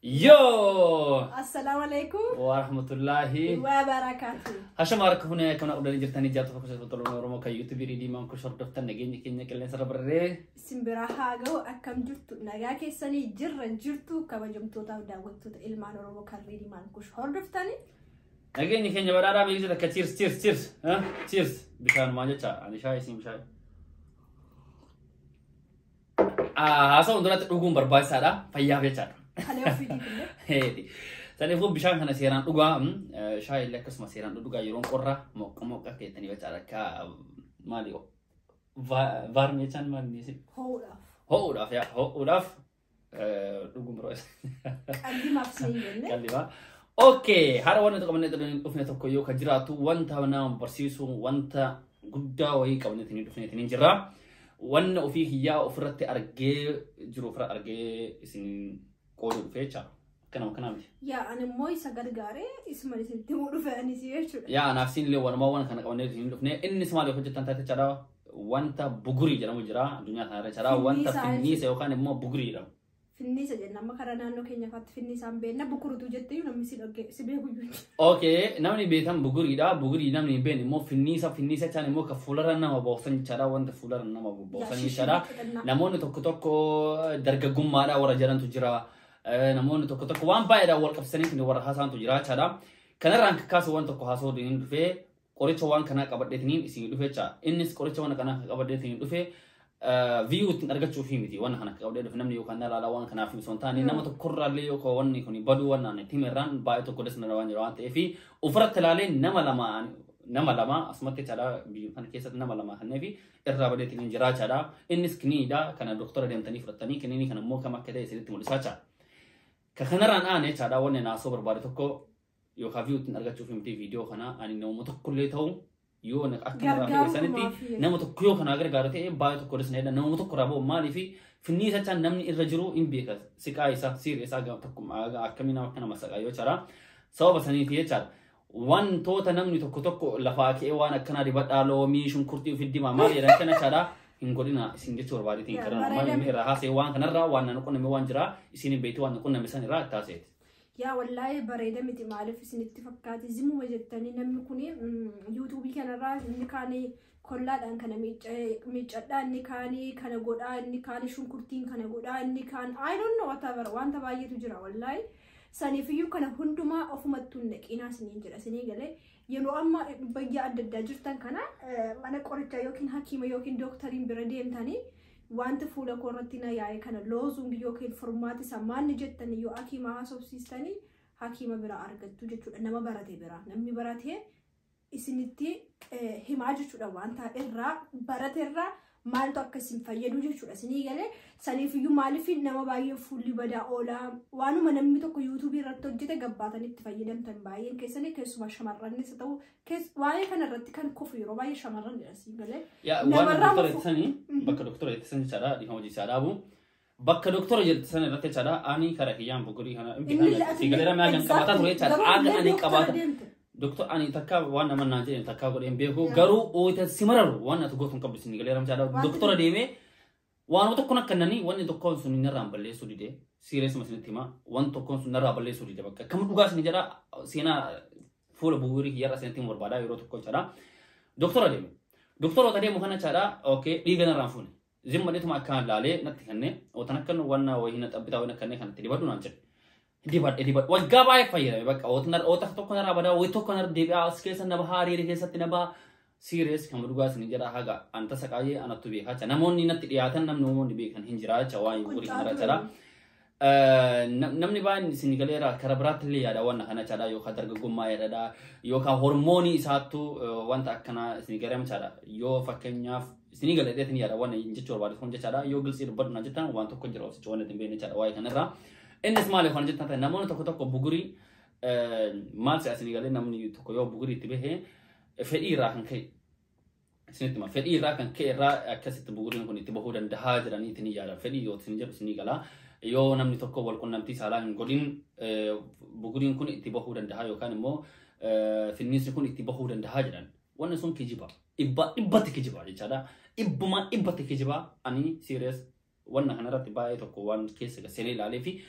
Yoo! Assalaamu alaikum Wa rahmatullahi. wa barakaatu. Hashama harka fuunee akkana qabdanii jirtanii jaatu fakkaatu toluu Oromoo kan YouTube Riidiimaan kun hordoftan nageenya keenya qilleensa irra barree. Isin biraa haa ga'u, akkam jirtu? Nagaa keessanii jirra jirtu, kabajamtootaaf daawwattoota ilmaan Oromoo kan Riidiimaan Kush hordoftanii. Nageenya keenya badhaadhaa beeksisa takka. Cheers, cheers, cheers, cheers. Bishaanumaa jecha ani shaayii isin bishaan. Haasa'uun duratti dhuguun barbaachisaadha, fayyaaf jechaadha. Kalee ofiitiif illee. Saniifuu bishaan kana seeraan dhugaa, shaayii illee akkasuma seeraan dhugaa, yeroon qorra moqqa moqqa keettanii jechaadha. Akka maali vaarmi jechaan maali? Ho'uudhaaf. Ho'uudhaaf, yaa ho'uudhaaf dhuguun barbaachisaadha. Qallimaaf isin jenne. Qallimaa. Okay, hara wanti qabannee dhufne tokko yoo ka jiraatu, wanta nama barsiisu, wanta guddaa wayii qabannee dhufneetiin jirra. Wanna ofii kiyyaa ofirratti argee jiru ofirra argee isin qooduu dhufe jecha. Akkanuma kanaa miti. Yaa, ani immoo isa gargaaree isuma isinitti himuu dhufe anis jechuudha. Yaa, anaaf siin illee walumaa waan kana qabannee isin dhufne. Innis maal hojjetan taate jechaadha. Wanta bugurii jedhamu jira addunyaa kanarra jechaadha. Wanta Finniisa. Finniisa yookaan immoo bugurii jedhamu. Finniisa jenna, amma karaa naannoo keenya faatti finniisaan beekna, bukurutu jettee namni si dhagge si beeku iyyuu. Okay, namni beekan buguriidha. Bugurii namni hin beekne immoo finniisa. Finniisa jechaan immoo kan fuularra nama boosan jechaadha. Wanta fuularra nama boosan jechaadha. Namoonni tokko tokko dargaggummaadha warra jedhantu jira. Namoonni tokko tokko waan baay'eedhaan wal qabsiisanii warra haasaantu jira jechaadha. Kanarraan kakkaasu waan tokko haasa'uu hin dhufee, qoricha waan kanaa qabadheetiniin isin dhufe jecha. Innis qoricha waan kanaa qabadheetiniin dhufe view ittiin argachuuf miti. Waan kana qabadhee dhufe namni yookaan ilaalaa waan kanaaf osoo hin taane, nama tokkorraallee yookaan wanni kun baduu waan naan itti himerraan baay'ee tokko desna waan jira waan ta'eef, ofirratti ilaalee nama lama asumatti jechaadha, biyya kana keessatti nama lama kanneen fi irraa badeetiin jira jechaadha. Innis kiniidha, kana doktora deemtanii fudhattanii, kiniinii kana immoo kam akka ta'e isinitti mul'isaa jechaadha. Ka kanarraan aane jechaadha, wanni naasoo barbaade tokko yookaan view ittiin argachuuf miti viidiyoo kana. Ani nama tokkollee ta'u yoo akka narraa Gargaarumaaf. Nama tokko yoo kanaa gargaaru ta'e baay'ee tokko desna, nama tokko irraa ba'u. Maaliif finniisa jechaan namni irra jiru hin beeka, siqaa isaa siiree isaa tokko akkamii nama akka nama saqaa yoo jechaadha. Sababa saniiti jechaadha. Wantoota namni tokko tokko lafaa ka'ee waan akkanaa dibadhaa, loomii, shunkurtii ofi dimaa maal jedhan kana jechaadha. Hin godhina isin jechuu barbaadeetiin Yaa, karaa bareeda. maal irraa haasa'e, waan kanarraa waan na qunname waan jira isin hin beektu, waan na qunname san irraa itti haasa'eeti. Yaa, wallaahi bareeda miti. Maaliif isinitti fakkaate? Zimuma jettanii namni kun yuutuubii kanarraa inni kaanii kollaadhaan kana miiccadhaa, inni kaanii kana godhaa, inni kaanii shunkurtiin kana godhaa, inni kaan, I don't know, whatever, wanta baay'eetu jira wallaahi. Saniifiyyuu kana hundumaa ofumattuu hin naqinaa isiniin jedha. Isinii galee, yeroo amma bayyaa adda addaa jirtan kana mana qorichaa yookiin hakiima yookiin dooktariin bira deemtanii, wanta fuula koo irratti na yaa'e kana loozuun yookiin furmaati isaa maanni jettanii yoo hakiima haasofsiistanii, hakiima bira argattu jechuudha. Nama barate bira, namni barate isinitti himaa jechuudha, wanta irraa barate irraa maaltu akka isin fayyadu jechuudha. Isinii galee, saniifiyyuu maaliif nama baay'ee fuulli badaa oolaa, waanuma namni tokko yuutuubii irratti hojjete gabbaatanii itti fayyadamtan baay'een keessanii, keessumaa shamarrannis haa ta'u, waa'ee kana irratti kan kufu yeroo baay'ee shamarran jedha, isinii galee. Yaa, waan Namarraa doktora ittisanii bakka doktora ittisan jechaadha, dhiifama hojii isaa dhaabu. Bakka doktora jettisan irratti jechaadha, ani kara kiyyaan bugurii kana Inni si galeera mi'a kan qabaataa ture jechaadha. Aga ani qabaata. Deemte. Doktor ani takka waan nama naan jedhan takka godheen beeku, garuu ooyita si mararu waan ati gootu hin qabdu, si galeera jechaadha. Doktora deemee waan tokko akkannanii wanni tokkoon sun narraan balleessuu dide, siireesuma isinitti hima, waan tokkoon sun narraa balleessuu dide. Bakka kam dhugaa isin jedha, seenaa fuula bugurii kiyyarra isinitti himu barbaada yeroo tokko jechaadha. Doktora deeme. Doktoroota deemu kana jechaadha, okay, dhiiga narraan fuune. Zimmadheetuma akkaan laalee natti kenne, ootan akkan wanna wayii na xabbitaa wayii akkannee kanatti dibadhu naan jedhe. Dibadhe, dibadhe, waggaa baay'ee fayyadame. Bakka oota tokko narraa badaa, wayii tokko narra deebi'aa, as keessa na bahaa, hariira keessatti na bahaa. Serious kan dhugaa isin jedha, haga anta saqaayee anattu beekaa jecha. Namoonni natti dhiyaatan, namni namoonni beekan hin jira jecha waan bugurii kanarra jechaadha. Namni baay'een isin galeera karaa biraatti illee yaada waan kana jechaadha, yookaan dargaggummaa yaadadha yookaan hormoonii isaattu wanta akkanaa isin galeera jechaadha. Yoo fakkeenyaaf isin galeetiin yaada waan jechuu barbaadu kun jechaadha, yoo gilsii dubbadhu na jettan, waan tokko jira obsicha waan ittiin beekne jechaadha waa'ee kanarraa. Innis maali kan jettan ta'e, namoonni tokko tokko bugurii maal si'a isin galee, namni tokko yoo bugurii itti bahee fedhii irraa kan ka'e, isinitti hima, fedhii irraa kan ka'e irraa akkasitti buguriin kun itti bahuu dandahaa jedhanii itti ni yaadan. Fedhii yoo isin jedhu isinii galaa. Yoo namni tokko wal qunnamtii saalaa hin godhin buguriin kun itti bahuu danda'a yookaan immoo finniisni kun itti bahuu danda'a jedhan. Wanni sun kijiba. Dhibbatti kijiba jechaadha. Dhibbumaan dhibbatti kijiba. Ani serious wanna kanarratti baay'ee tokko waan keessa seenee ilaalee fi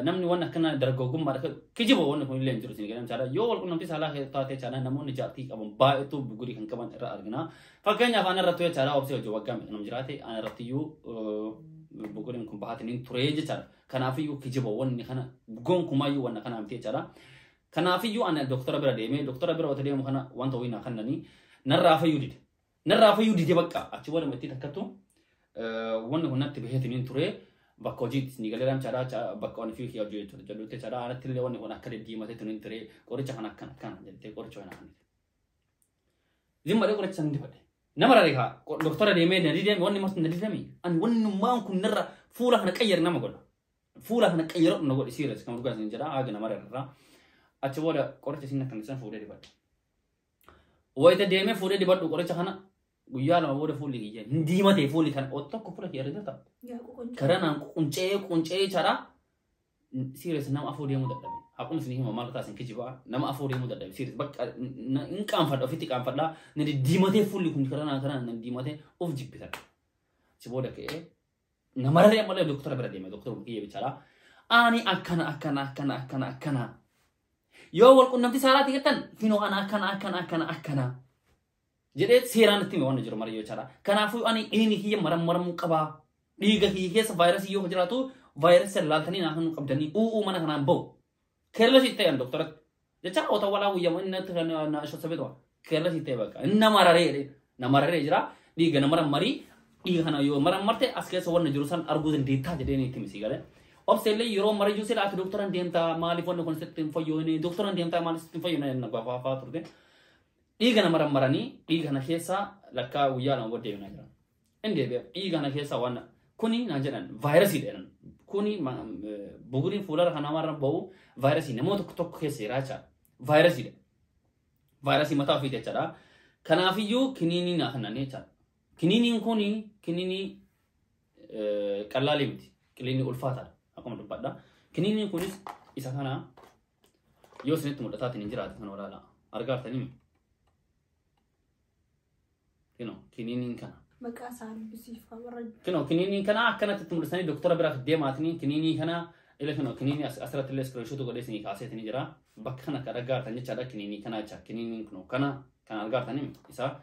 namni waan akkana dargaggummaa kijiba wanni kun illee hin jiru isin jedhan jechaadha. Yoo wal qunnamtii saalaa taate jechaadha namoonni jaartii qaban baay'eetu bugurii kan qaban irra argina. Fakkeenyaaf ana irratti jechaadha obsee hojii waggaa meeqa nam jiraate ana irratti iyyuu buguriin kun bahaatiniin ture jechaadha. Kanaafiyyuu kijiba wanni kana gonkumaayyuu wanna kana miti jechaadha. Kanaafiyyuu ana doktora bira deemee doktora bira wata deemu kana wanta wayii naa kennanii narraa fayyuu dide. Narraa fayyuu dide bakka achi waluma itti takkattu wanni kun natti baheetiniin ture bakka hojiitti ni galee jechaadha bakka waan fi hojii jechuudha jedhutti jechaadha anatti illee wanni kun akka diddiimatee tuniin ture qoricha kana akkana akkana jettee qoricha kana akkana. Zimmadee qoricha sana dibadhe. Nama rarikaa doktora deemee na didame wanni marti na didame ani wannummaan kun narra fuula kana qayyare nama godha. Fuula kana qayyare na godhe serious kan dhugaa isin jedha haga nama rarraa. Achi booda qoricha isin akkana isin fuudhee dibadhe. Wayita deemee fuudhee dibadhu qoricha kana guyyaa lama booda fuulli kiyya hin diimatee fuulli kana tokko fuula kiyya irra jirta. Karaa naan quncee jechaadha. Serious nama afur deemuu dadhabe. Akkuma isin hima maal taasisan kijibaa nama afur deemuu dadhabe. Serious bakka hin qaanfadha ofitti qaanfadha. Na diimatee fuulli kun karaa naan diimatee of jibbitan. Achi booda ka'ee nama raree malee doktora bira deeme doktora kiyya bichaadha. Ani akkana akkana akkana akkana akkana. Yoo wal qunnamtii saalaatti jettan finoo ana akkana akkana akkana akkana. Jedhee seeraan itti hime waan jiru mara jechaadha. Kanaafuu ani inni kiyya marammaramuu qabaa. Dhiiga kiyya keessa vaayirasii yoo jiraatu vaayirasii laaltanii naa kan qabdanii u'uu mana kanaan bahu. Keerlesii ta'e doktoratti. Jecha otoo walaa guyyaa inni natti kan na shossabe tu'a. Keerlesii ta'e bakka. Inni nama raree nama raree jira. Dhiiga nama marii dhiiga kana yoo marammarte as keessa wanna jiru san arguu dandeettaa jedhee itti misii galee. Obseellee yeroo marayyuu sila ati doktoran deemtaa maaliif wanni kun sitti hin fayyoone doktoran deemtaa maaliif sitti hin fayyoone na gaafaa turte. Dhiiga nama maranii dhiiga kana keessa lakkaa guyyaa lama booddee deebiinaa jiran. Inni deebi'a dhiiga kana keessa waan kuni naan jedhan vaayirasii jedhan. Kuni buguriin fuuldura kan namarra bahu vaayirasii namoota tokko tokko keessa jira jechaadha. Vaayirasiidha. Vaayirasii mataa ofii jechaadha. Kanaafiyyuu kiniinii naa kennanii jechaadha. Kiniiniin kuni kiniinii qallaalii miti. Kiniinii ulfaataadha. Akkuma dubbadha. Kiniiniin kunis isa kana yoo isinitti mul'ataatiin hin jiraate kan olaanaa. Argaa jirtanii? Kinoo kiniiniin kana. Maqaa isaa dubbisiif warra. Kinoo kiniiniin kana akkanatti itti mul'isanii doktora biraaf deemaatanii kiniinii kana ila kinoo kiniinii asirratti illee iskiriinshoot godhee isinii kaaseetanii jira. Bakka kana kan argaa jirtan jechaadha kiniinii kana jecha kiniiniin kinoo kana kan argaa jirtanii isa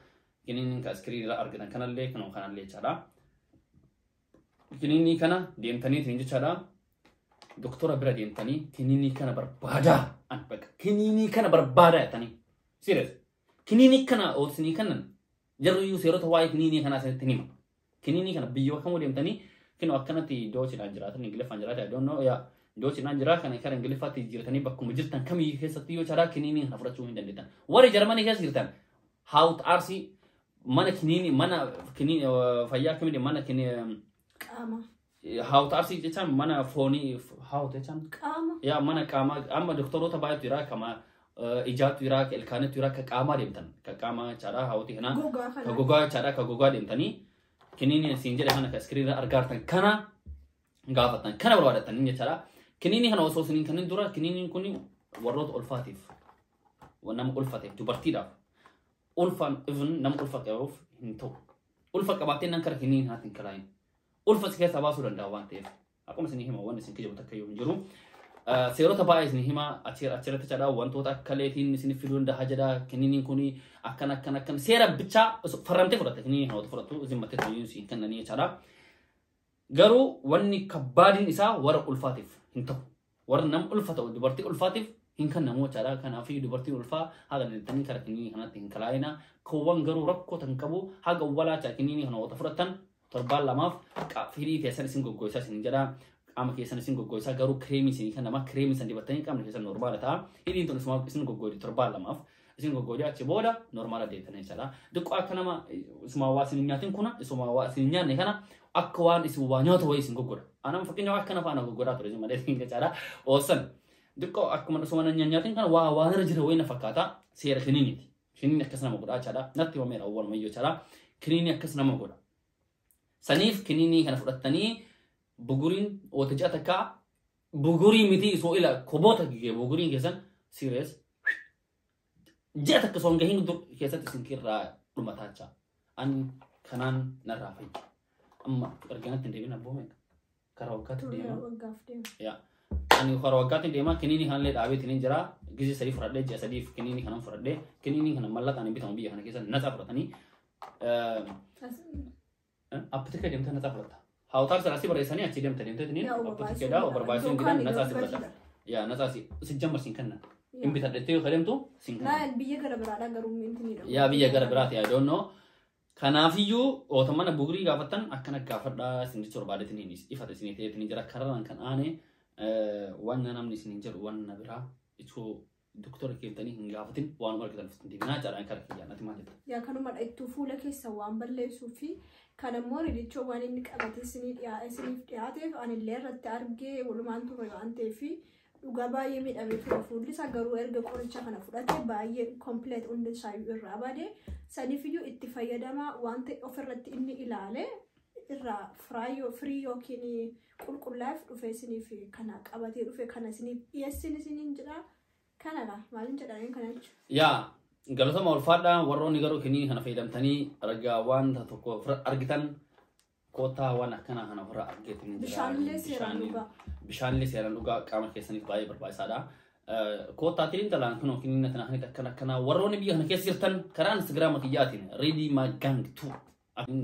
kiniiniin kan iskiriin irra argitan kanallee kinoo kanallee jechaadha. Kiniinii kana deemtanii jechaadha. Doktora bira deemtanii kiniinii kana barbaadaa an bakka kiniinii kana barbaadaa jettanii serious kiniinii kana oosinii kanan jarri iyyuu seerota waa'ee kiniinii kanaa isinitti hima. Kiniinii kana biyya kamuu deemtanii kinoo akkanatti Doochiidhaan jiraatan Ingiliffaan jiraatan I don't know yaa Doochiidhaan jira kana kara Ingiliffaatti jiraatanii bakkuma jirtan kamiyyuu keessatti yoo charaa kiniinii kana fudhachuu hin dandeettan. Warri Jarmanii keessa jirtan haawut aarsii mana kiniinii mana kiniinii fayyaa kamii mana kiniinii qaama. Haawut aarsii jechaan mana foonii haawut jechaan qaama. Yaa mana qaamaa amma doktoroota baay'eetu jira kama ijaatu jira ka ilkaanitu jira ka qaamaa deemtan ka qaamaa jechaadha haawutii kana ka gogaa jechaadha ka gogaa deemtanii kiniinii siin jedhe kana ka iskiriinirra argaa jirtan kana gaafattan kana barbaadatanii jechaadha. Kiniinii kana osoo isiniin kanneen dura kiniiniin kun warroota ulfaatiif nama ulfateef dubartiidhaaf ulfaan even nama ulfa qabuuf hin ta'u. Ulfa qabaattee nan kara kiniinii kanaatti hin kalaayin. Ulfa si keessaa baasuu danda'a waan ta'eef. Akkuma isinii hima wanni isin kijibu takka iyyuu hin jiru. Seerota baay'ee isin hima achirratti jedha wantoota akka leetiin isin fiduu danda'a jedha kiniiniin kun akkana akkana akkana seera bichaa farramtee fudhatte kiniinii kana fudhattu isin mattee tuyyuu isin kennanii jechaadha. Garuu wanni kabbaadiin isaa warra ulfaatiif hin ta'u. Warra nama ulfa ta'u dubartii ulfaatiif hin kennamu jechaadha. Kanaafii dubartiin ulfaa haga dandeettanii kara kiniinii kanatti hin kalaayina. Kowwan garuu rakkoo tan qabu haga walaacha kiniinii kana wata fudhattan torbaan lamaaf firii keessan isin goggoisaa isin jedha. Qaama keessan isin goggoisaa garuu kireemii isin kennama. Kireemii isin dibattanii qaamni keessan normaala ta'a. Hidhiin tun isin goggoidi torbaan lamaaf. Isin goggoidi achi booda normaala deettanii jechaadha. Diqqoo akka nama isuma waa isin nyaatin kuna isuma waa isin nyaanne kana akka waan isin waa nyaata wayii isin goggoda. Anam fakkeenyaaf akka nafa ana goggodaa ture isin malee isin jechaadha. Oosan diqqoo akkuma isuma na nyaatin kana waa waan irra jira wayii na fakkaata seera kiniiniiti. Kiniinii akkas nama godha jechaadha. Natti himameera awwalumayyuu jechaadha. Kiniinii akkas nama godha. Saniif kiniinii kana fudhattanii Buguriin oota ji'a takkaa bugurii miti isoo ila koboota gigee buguriin keessan serious ji'a takka osoo hin gahin keessatti isin irraa dhumataa. Ani kanaan narraa fayya. Amma arganatti hin deebin abboo meeqa? Karaa waggaatti deema. Waggaaf deema. Ani karaa waggaatti deema kiniinii kanallee dhaabeetiin hin jira. Gizee 3 fudhadhee ji'a 3 kiniinii kanan fudhadhee kiniinii kana mallaqaan hin bitamu biyya kana keessa natsaa fudhatanii appitika deemtee natsaa fudhatta. Haawutaar sana asii barreessanii achi deemte deemteetiniin appitika barbaachisuu hin gidan natsaa si fudhata. Yaa natsaa si jammar siin kenna. Hin bitadhettee yoo deemtu siin kenna. Laal biyya gara biraadhaa garuu minti ni Yaa biyya gara biraati I don't know. Kanaafiyyuu oota mana bugurii gaafattan akkana gaafadhaa isin jecha barbaadeetiniin ifata isinii ta'eetiin jira. Kararaan kan aane waan namni isin hin jedhu waan biraa itoo doktora keettanii hin gaafatin waanuma argitan ofitti deeminaa jaadhaan kara kiyyaan ati maal jetta? Yaa kanumadha ittuu fuula keessa waan balleessuu fi kan ammoo ridichoo waan inni qabatee isiniif dhiyaateef anillee irratti argee walumaan ture waan ta'eef dhugaa baay'ee miidhamee ture fuulli isaa garuu erga qoricha kana fudhate baay'ee kompleet hundi isaayyuu irraa bade saniifiyyuu itti fayyadamaa waan ta'e ofirratti inni ilaale irraa firii yookiin qulqullaa'eef dhufe isiniif kana qabatee dhufe kana isiniif dhiyeessin isiniin jedha. Kanadha maaliin jedhaniin kana jechuudha. Yaa galatama ulfaadhaa warroonni garuu kiniin kana fayyadamtanii ragaa wanta tokko ofirra argitan koottaa waan akkanaa kana ofirra argatanii jira. Bishaanillee seeraan dhugaa. Bishaanillee seeraan dhugaa qaama keessaniif baay'ee barbaachisaadha. Koottaatiin intalaan kun kiniin kana kanatti akkana akkanaa warroonni biyya kana keessa jirtan karaa Instagiraama kiyyaatiin Ready My Gang 2.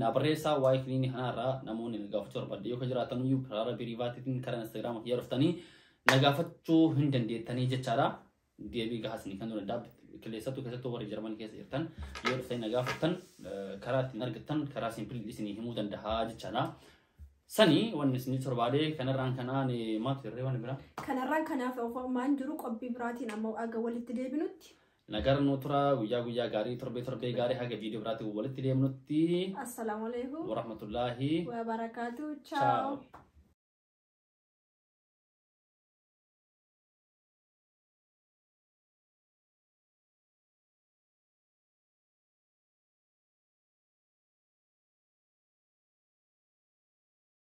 Na barreessaa waa'ee kiniinii kanarraa namoonni na gaafachuu barbaadde yoo ka jiraatan iyyuu karaa biriivaatiitiin karaa Instagiraama kiyyaa dhuftanii na gaafachuu hin dandeettanii jechaadha. Deebii gahaas ni kan danda'a keessattuu keessattuu warri Jarmanii keessa jirtan yoo dhuftanii na gaafattan karaa ittiin argattan karaa simpilii isinii himuu danda'a jechaadha. Sanii wanni isinii torbaadee kanarraan kanaan maaltu irree waan biraa? Kanarraan kanaaf maan jiru qophii biraatiin ammoo aga walitti deebinutti. Nagaan nu tura guyyaa guyyaa gaarii torbee torbee gaarii haga viidiyoo biraatiin walitti deemnutti. Assalaamu alaikum. Warahmatullaahi. Wa barakaatu. Ciao.